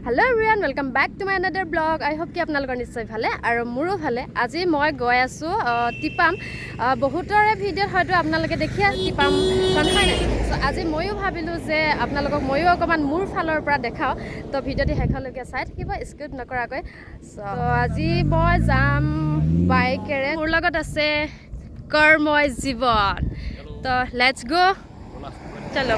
Hello everyone, welcome back to my another vlog. I hope কি আপোনালোকৰ নিশ্চয় ভালে আৰু মোৰো ভালে। আজি মই গৈ আছোঁ টিপাম। বহুতৰে ভিডিঅ'ত হয়তো আপোনালোকে দেখি আছে টিপামখন, হয় নাই? চ' আজি ময়ো ভাবিলোঁ যে আপোনালোকক ময়ো অকণমান মোৰ ফালৰ পৰা দেখাওঁ। তো ভিডিঅ'টি শেষলৈকে চাই থাকিব স্কিপ নকৰাকৈ। চ' আজি মই যাম বাইকেৰে, মোৰ লগত আছে কৰ্মই জীৱন। তো let's গ', চলো।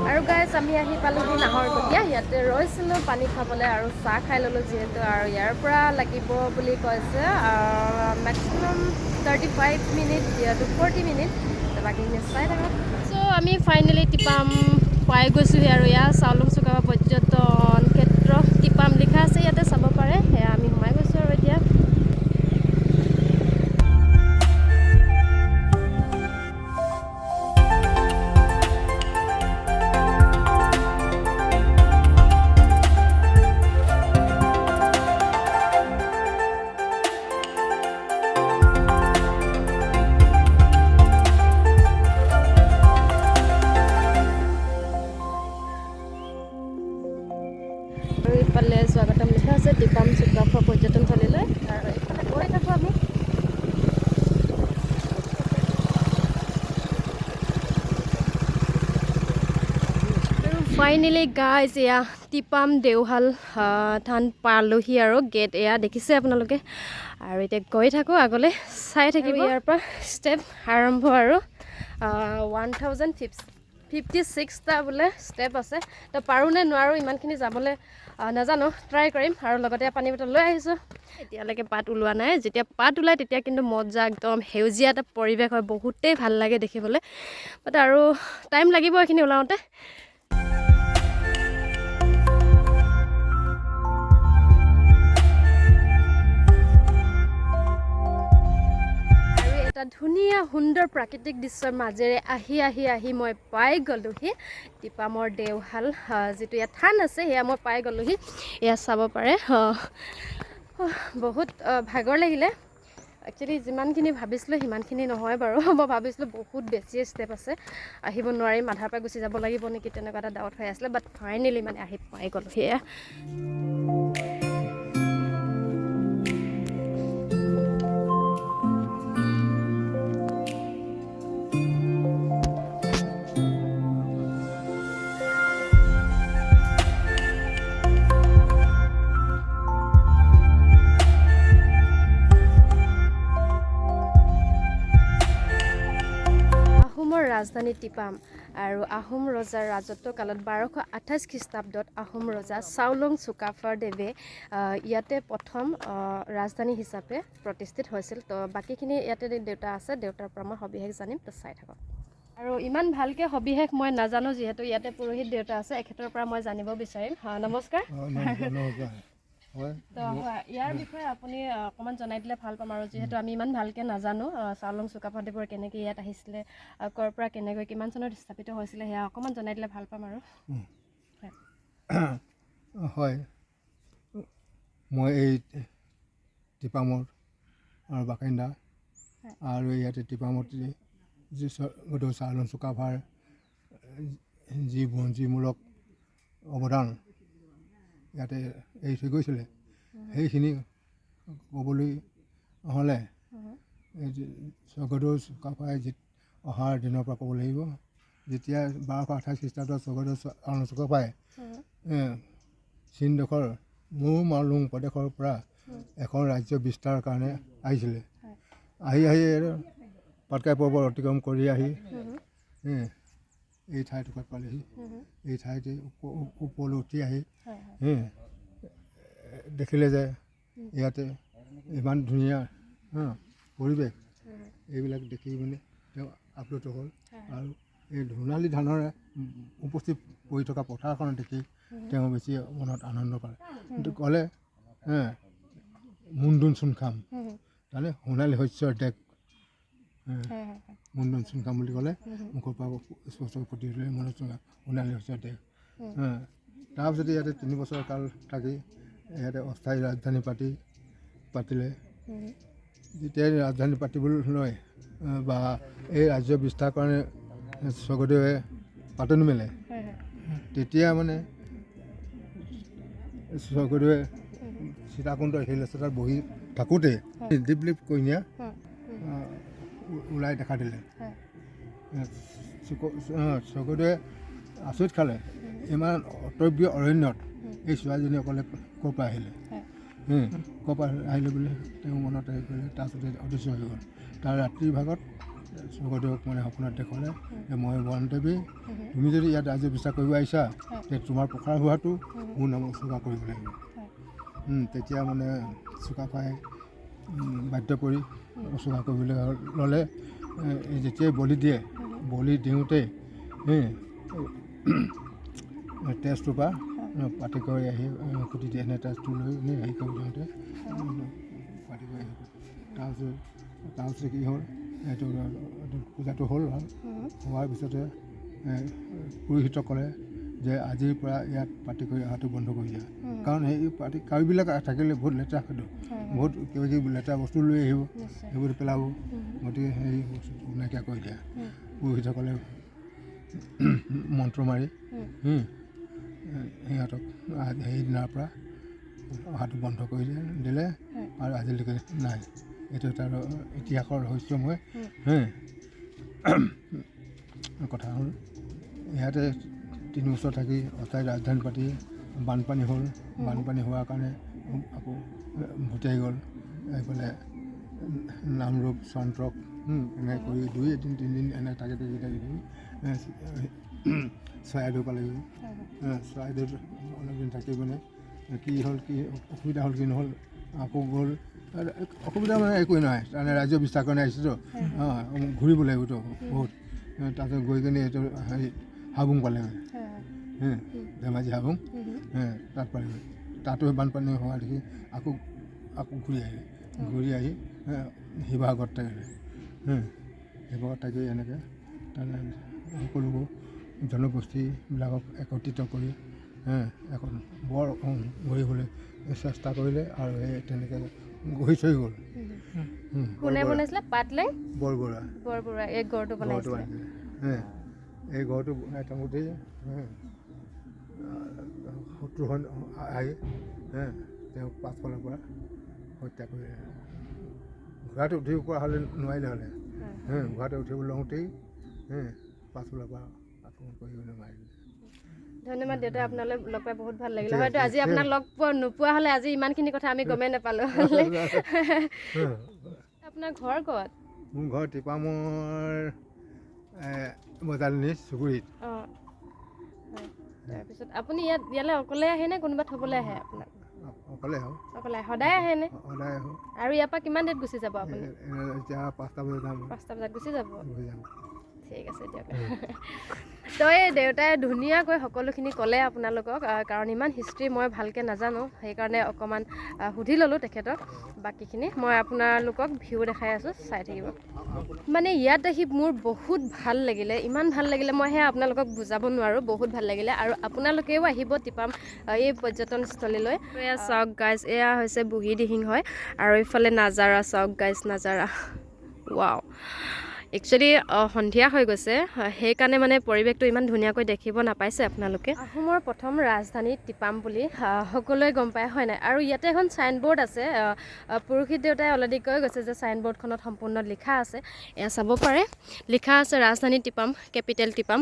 আৰু গাইজ, আমি আহি পালোহি নাহৰকটীয়া। ইয়াতে ৰৈছিলোঁ পানী খাবলৈ আৰু চাহ খাই ল'লোঁ যিহেতু। আৰু ইয়াৰ পৰা লাগিব বুলি কৈছে মেক্সিমাম 35 মিনিট to 40 minute. বাকীখিনি চাই থাকক। চ' আমি ফাইনেলি টিপাম পাই গৈছোঁহি আৰু ইয়াৰ চাউলুং চুকাফা পৰ্যটন ক্ষেত্ৰ টিপাম লিখা আছে, ইয়াতে চাব পাৰে। সেয়া আমি সোমাই গৈছোঁ আৰু এতিয়া। আৰু ইফালে স্বাগতম লিখা আছে টিপাম চুকাফা পৰ্যটনথলীলৈ। আৰু এইফালে গৈ থাকোঁ আমি। আৰু ফাইনেলি গাইজ, এয়া টিপাম দেওশাল থান পালোহি আৰু গেট এয়া দেখিছে আপোনালোকে। আৰু এতিয়া গৈ থাকোঁ আগলৈ, চাই থাকিব। ইয়াৰ পৰা ষ্টেপ আৰম্ভ আৰু 1056টা বোলে ষ্টেপ আছে। তো পাৰোঁ নে নোৱাৰোঁ ইমানখিনি যাবলৈ নাজানো, ট্ৰাই কৰিম। আৰু লগতে পানী বটল লৈ আহিছোঁ। এতিয়ালৈকে পাত ওলোৱা নাই। যেতিয়া পাত ওলায় তেতিয়া কিন্তু মজা, একদম সেউজীয়া এটা পৰিৱেশ হয়, বহুতেই ভাল লাগে দেখিবলৈ। বাট আৰু টাইম লাগিব এইখিনি ওলাওঁতে। আৰু এটা ধুনীয়া সুন্দৰ প্ৰাকৃতিক দৃশ্যৰ মাজেৰে আহি আহি আহি মই পাই গ'লোহি টিপামৰ দেওশাল, যিটো ইয়াত থান আছে, সেয়া মই পাই গ'লোহি। এয়া চাব পাৰে। বহুত ভাগৰ লাগিলে। একচুৱেলি যিমানখিনি ভাবিছিলোঁ সিমানখিনি নহয় বাৰু। মই ভাবিছিলোঁ বহুত বেছিয়ে ষ্টেপ আছে, আহিব নোৱাৰিম, আধাৰ পৰা গুচি যাব লাগিব নেকি, তেনেকুৱা এটা ডাউট হৈ আছিলে। বাট ফাইনেলি মানে আহি পাই গ'লোঁ সেয়া। আহোমৰ ৰাজধানী টিপাম আৰু আহোম ৰজাৰ ৰাজত্ব কালত 1228 খ্ৰীষ্টাব্দত আহোম ৰজা চাওলুং চুকাফাৰ দেৱে ইয়াতে প্ৰথম ৰাজধানী হিচাপে প্ৰতিষ্ঠিত হৈছিল। তো বাকীখিনি ইয়াতে দেউতা আছে, দেউতাৰ পৰা মই সবিশেষ জানিম। তো চাই থাকক। আৰু ইমান ভালকৈ সবিশেষ মই নাজানো, যিহেতু ইয়াতে পুৰোহিত দেউতা আছে, এখেতৰ পৰা মই জানিব বিচাৰিম। নমস্কাৰ। অঁ, নমস্কাৰ, নমস্কাৰ, হয়। তো হয়, ইয়াৰ বিষয়ে আপুনি অকণমান জনাই দিলে ভাল পাম। আৰু যিহেতু আমি ইমান ভালকৈ নাজানো, চাওলুং চুকাফাদেৱৰ কেনেকৈ ইয়াত আহিছিলে, ক'ৰ পৰা কেনেকৈ কিমান চনত স্থাপিত হৈছিলে, সেয়া অকণমান জনাই দিলে ভাল পাম আৰু। হয়। হয়, মই এই টিপামৰ আৰু বাসিন্দা। আৰু ইয়াতে টিপামত যি স্বৰ্গদেউ চাওলুং চুকাফাৰ যি বুৰঞ্জীমূলক অৱদান ইয়াতে এৰি থৈ গৈছিলে, সেইখিনি ক'বলৈ হ'লে এই যে স্বৰ্গদেউ চুকাফাই অহাৰ দিনৰ পৰা ক'ব লাগিব। যেতিয়া 1228 খ্ৰীষ্টাব্দত স্বৰ্গদেউ আওলুং চুকাফাই চীন দেশৰ মৌ মালুং প্ৰদেশৰ পৰা এখন ৰাজ্য বিস্তাৰৰ কাৰণে আহিছিলে। আহি আহি পাটকাই পৰ্বত অতিক্ৰম কৰি আহি এই ঠাইডোখৰত পালেহি। এই ঠাইতে ওপৰলৈ উঠি আহি দেখিলে যে ইয়াতে ইমান ধুনীয়া পৰিৱেশ। এইবিলাক দেখি মানে তেওঁ আপ্লুত হ'ল আৰু এই সোণালী ধানৰে উপস্থিত পৰি থকা পথাৰখন দেখি তেওঁ বেছি মনত আনন্দ পালে। কিন্তু ক'লে, মুণ্ডুন চুনখাম, তাৰমানে সোণালী শস্যৰ দেশ। মুণ্ডুন চুনখাম বুলি ক'লে মুখৰ পৰা স্পষ্টকৈ ফুটি উঠিলে মনত সোণালী শস্যৰ দেশ। তাৰপিছতে ইয়াতে 3 বছৰ কাল থাকি ইয়াতে অস্থায়ী ৰাজধানী পাতিলে। যেতিয়া ৰাজধানী পাতিবলৈ লয় বা এই ৰাজ্য বিস্তাৰ কাৰণে স্বৰ্গদেৱে পাতনি মেলে, তেতিয়া মানে স্বৰ্গদেৱে সীতাকুণ্ড শিলেশ্বৰ বহি থাকোঁতে দীপলিপ কন্যা ওলাই দেখা দিলে। স্বৰ্গদেৱে আচৰিত খালে, ইমান অটব্য অৰণ্যত এই ছোৱালীজনী অকলে ক'ৰ পৰা আহিলে, ক'ৰ পৰা আহিলে বুলি তেওঁ মনত হেৰি কৰিলে। তাৰপিছতে অদৃশ্য হৈ গ'ল। তাৰ ৰাতিৰ ভাগত স্বৰ্গদেৱক মানে সপোনত দেখুৱালে যে মই বনদেৱী, তুমি যদি ইয়াত ৰাজ্য বিস্তাৰ কৰিব আহিছা, তেতিয়া তোমাৰ প্ৰসাৰ হোৱাটো মোৰ নাম উচৰ্গা কৰিব লাগিব। তেতিয়া মানে চুকাফাই বাধ্য কৰি উচৰ্গা কৰিবলৈ ল'লে। যেতিয়াই বলি দিয়ে, বলি দিওঁতে তেজটোৰ পৰা পাতি কৰি আহি খুটি দিয়ে, এনে তেজটো লৈ এনেই হেৰি কৰি দিওঁতে পাতি কৰি আহি তাৰপিছত কি হ'ল, এইটো পূজাটো হ'ল। হোৱাৰ পিছতে পুৰোহিতক ক'লে যে আজিৰ পৰা ইয়াত পাতি কৰি অহাটো বন্ধ কৰি দিয়া, কাৰণ সেই পাতি কাউৰীবিলাক থাকিলে বহুত লেতেৰা হয়তো, বহুত কিবা কিবি লেতেৰা বস্তু লৈ আহিব, সেইবোৰ পেলাব, গতিকে সেই বস্তুটো নাইকিয়া কৰি দিয়া। পুৰোহিতসকলে মন্ত্ৰ মাৰি সিহঁতক সেইদিনাৰ পৰা অহাটো বন্ধ কৰি দিলে আৰু আজিলৈকে নাই। এইটো এটা ইতিহাসৰ ৰহস্যময় কথা হ'ল। ইয়াতে 3 বছৰ থাকি অস্থায়ী ৰাজধানী পাতি বানপানী হ'ল। বানপানী হোৱাৰ কাৰণে আকৌ ভটিয়াই গ'ল এইফালে নামৰূপ চন্ত্ৰক। এনে কৰি দুই এদিন তিনিদিন এনে থাকি থাকি থাকি থাকি চৰাইদেউ পালেগৈ। চৰাইদেউত অলপ দিন থাকি মানে কি হ'ল, কি অসুবিধা হ'ল, কি নহ'ল, আকৌ গ'ল। অসুবিধা মানে একোৱেই নহয়, তাৰমানে ৰাজ্য বিস্তাৰ কাৰণে আহিছেতো, অঁ, ঘূৰিব লাগিবতো বহুত। তাৰপিছত গৈ কিনে এইটো হেৰি হাবুং পালেগৈ, ধেমাজি হাবুং তাত পালেগৈ। তাতো বানপানী হোৱা দেখি আকৌ আকৌ ঘূৰি আহিলে। ঘূৰি আহি শিৱসাগৰত থাকিলে। শিৱসাগৰত থাকি এনেকৈ তাৰমানে সকলোবোৰ জনগোষ্ঠীবিলাকক একত্ৰিত কৰি এখন বৰ গঢ়িবলৈ চেষ্টা কৰিলে আৰু সেই তেনেকৈ গঢ়ি থৈ গ'ল। কোনে বনাইছিলে? পাতলেং বৰবৰুৱা। বৰবৰুৱা এই গড়টো ঘৰটো বনাইছিলে। বনাইছিলে। এই ঘৰটো বনাই থাকোঁতেই শত্ৰুঘ্ন আহি তেওঁক পাছফালৰ পৰা হত্যা কৰিলে। ঘোঁৰাত উঠিব পৰা হ'লে নোৱাৰিলে হ'লে, ঘোঁৰাত উঠিব লওঁতেই পাছফালৰ পৰা আক্ৰমণ কৰি কিনে মাৰি দিলে। ধন্যবাদ দেউতা, আপোনালৈ লগ পাই বহুত ভাল লাগিলে। ঠিক হয়তো আছে, আজি আপোনাক লগ পোৱা নোপোৱা হ'লে আজি ইমানখিনি কথা আমি গমেই নাপালোঁ। আপোনাৰ ঘৰ ক'ত? মোৰ ঘৰ টিপামৰ বজালিনী চুবুৰীত। অঁ, হয়। তাৰপিছত আপুনি ইয়ালৈ অকলে আহে নে কোনোবা থ'বলৈ আহে আপোনাক? অকলে আহোঁ। অকলে আহে? সদায় আহেনে? সদায় আহোঁ। আৰু ইয়াৰ পৰা কিমান দেৰিত গুচি যাব আপুনি? এতিয়া 5টা বজাত যাম। 5টা বজাত গুচি যাব? গুচি যাম। ঠিক আছে দিয়ক। তো এই দেউতাই ধুনীয়াকৈ সকলোখিনি ক'লে আপোনালোকক, কাৰণ ইমান হিষ্ট্ৰী মই ভালকৈ নাজানো, সেইকাৰণে অকণমান সুধি ল'লোঁ তেখেতক। বাকীখিনি মই আপোনালোকক ভিউ দেখাই আছোঁ, চাই থাকিব। মানে ইয়াত আহি মোৰ বহুত ভাল লাগিলে, ইমান ভাল লাগিলে মই সেয়া আপোনালোকক বুজাব নোৱাৰোঁ, বহুত ভাল লাগিলে। আৰু আপোনালোকেও আহিব টিপাম এই পৰ্যটনস্থলীলৈ। এয়া চাওক গাইজ, এয়া হৈছে বুঢ়ী দিহিং হয় আৰু এইফালে নাজাৰা। চাওক গাইজ নাজাৰা, ৱাও! একচুৱেলি সন্ধিয়া হৈ গৈছে, সেইকাৰণে মানে পৰিৱেশটো ইমান ধুনীয়াকৈ দেখিব নাপাইছে আপোনালোকে। আহোমৰ প্ৰথম ৰাজধানী টিপাম বুলি সকলোৱে গম পায়, হয় নাই? আৰু ইয়াতে এখন চাইনবোৰ্ড আছে। পুৰোহিত দেউতাই অলৰেডি কৈ গৈছে যে চাইনবোৰ্ডখনত সম্পূৰ্ণ লিখা আছে, এয়া চাব পাৰে। লিখা আছে ৰাজধানী টিপাম, কেপিটেল টিপাম।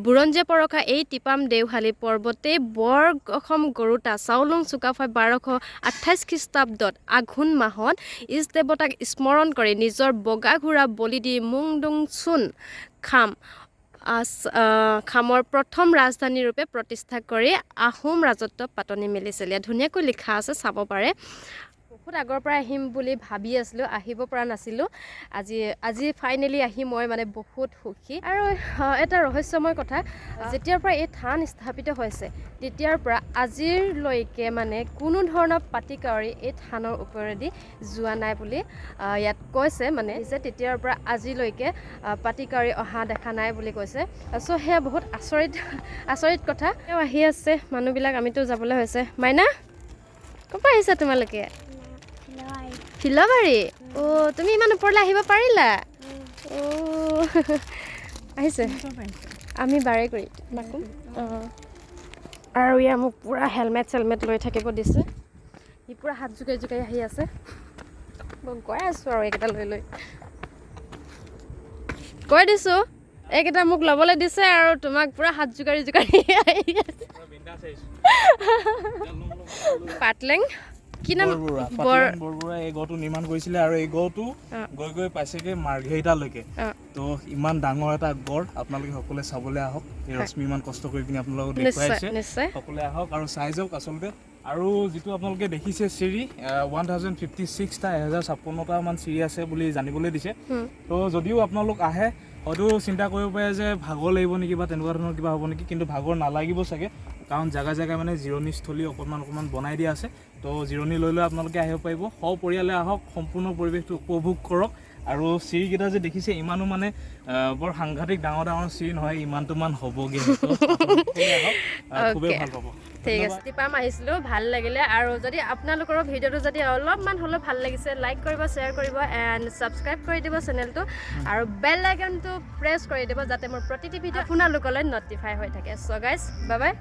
বুৰঞ্জীয়ে পৰখা এই টিপাম দেওশালী পৰ্বতেই বৰ অসম গৰুতা চাওলুং চুকাফাই 1228 খ্ৰীষ্টাব্দত আঘোণ মাহত ইষ্ট দেৱতাক স্মৰণ কৰি নিজৰ বগা ঘোঁৰা বলি দি মুংডুং চুন খাম খামৰ প্ৰথম ৰাজধানী ৰূপে প্ৰতিষ্ঠা কৰি আহোম ৰাজত্ব পাতনি মেলিছিল। ইয়াত ধুনীয়াকৈ লিখা আছে, চাব পাৰে। বহুত আগৰ পৰা আহিম বুলি ভাবি আছিলোঁ, আহিব পৰা নাছিলোঁ। আজি ফাইনেলি আহি মই মানে বহুত সুখী। আৰু এটা ৰহস্যময় কথা, যেতিয়াৰ পৰা এই থান স্থাপিত হৈছে তেতিয়াৰ পৰা আজিলৈকে মানে কোনো ধৰণৰ পাতি কাউৰী এই থানৰ ওপৰেদি যোৱা নাই বুলি ইয়াত কৈছে। মানে যে তেতিয়াৰ পৰা আজিলৈকে পাতি কাউৰী অহা দেখা নাই বুলি কৈছে। চ' সেয়া বহুত আচৰিত আচৰিত কথা। তেওঁ আহি আছে মানুহবিলাক, আমিতো যাবলৈ হৈছে। মাইনা, ক'ৰ পৰা আহিছা তোমালোকে? ফিলবাৰী। অ' তুমি ইমান ওপৰলৈ আহিব পাৰিলা? অ' আহিছে। আমি বাৰেকুৰি বাকুম। অঁ, আৰু ইয়াৰ মোক পূৰা হেলমেট চেলমেট লৈ থাকিব দিছে। সি পূৰা হাত জোকাৰি জোকাৰি আহি আছে। মই গৈ আছোঁ আৰু এইকেইটা লৈ লৈ কৈ দিছোঁ, এইকেইটা মোক ল'বলৈ দিছে আৰু তোমাক পূৰা হাত জোকাৰি জোকাৰি আহি আছে। পাটলেং কি নাম? বৰবৰুৱা। বৰ পাতিলেং বৰবৰুৱাই এই গড়টো নিৰ্মাণ কৰিছিলে আৰু এই গড়টো গৈ গৈ পাইছেগৈ মাৰ্ঘেৰিটালৈকে। তো ইমান ডাঙৰ এটা গড়, আপোনালোকে সকলোৱে চাবলৈ আহক। এই ৰশ্মি ইমান কষ্ট কৰি পিনি আপোনালোকক দেখুৱাইছে। নিশ্চয়। সকলোৱে আহক আৰু চাই যাওক আচলতে। আৰু যিটো আপোনালোকে দেখিছে চিৰি, 1056টা, 1056টামান চিৰি আছে বুলি জানিবলৈ দিছে। তো যদিও আপোনালোক আহে, হয়তো চিন্তা কৰিব পাৰে যে ভাগৰ লাগিব নেকি বা তেনেকুৱা ধৰণৰ কিবা হ'ব নেকি, কিন্তু ভাগৰ নালাগিব চাগে, কাৰণ জেগা জেগাই মানে জিৰণিস্থলী অকণমান অকণমান বনাই দিয়া আছে। তো জিৰণি লৈ লৈ আপোনালোকে আহিব পাৰিব। সপৰিয়ালে আহক, সম্পূৰ্ণ পৰিৱেশটো উপভোগ কৰক। আৰু চিৰিকেইটা যে দেখিছে, ইমানো মানে বৰ সাংঘাতিক ডাঙৰ ডাঙৰ চিৰি নহয়, ইমানটোমান হ'বগৈ। তো আপোনালোক সকলোৱে আহক, খুবেই ভাল পাব। ঠিক আছে, টিপাম আহিছিলোঁ, ভাল লাগিলে। আৰু যদি আপোনালোকৰো ভিডিঅ'টো যদি অলপমান হ'লেও ভাল লাগিছে, লাইক কৰিব, শ্বেয়াৰ কৰিব এণ্ড ছাবস্ক্ৰাইব কৰি দিব চেনেলটো আৰু বেল আইকনটো প্ৰেছ কৰি দিব, যাতে মোৰ প্ৰতিটি ভিডিঅ' আপোনালোকলৈ নটিফাই হৈ থাকে। চ' গাইজ, বাই বাই।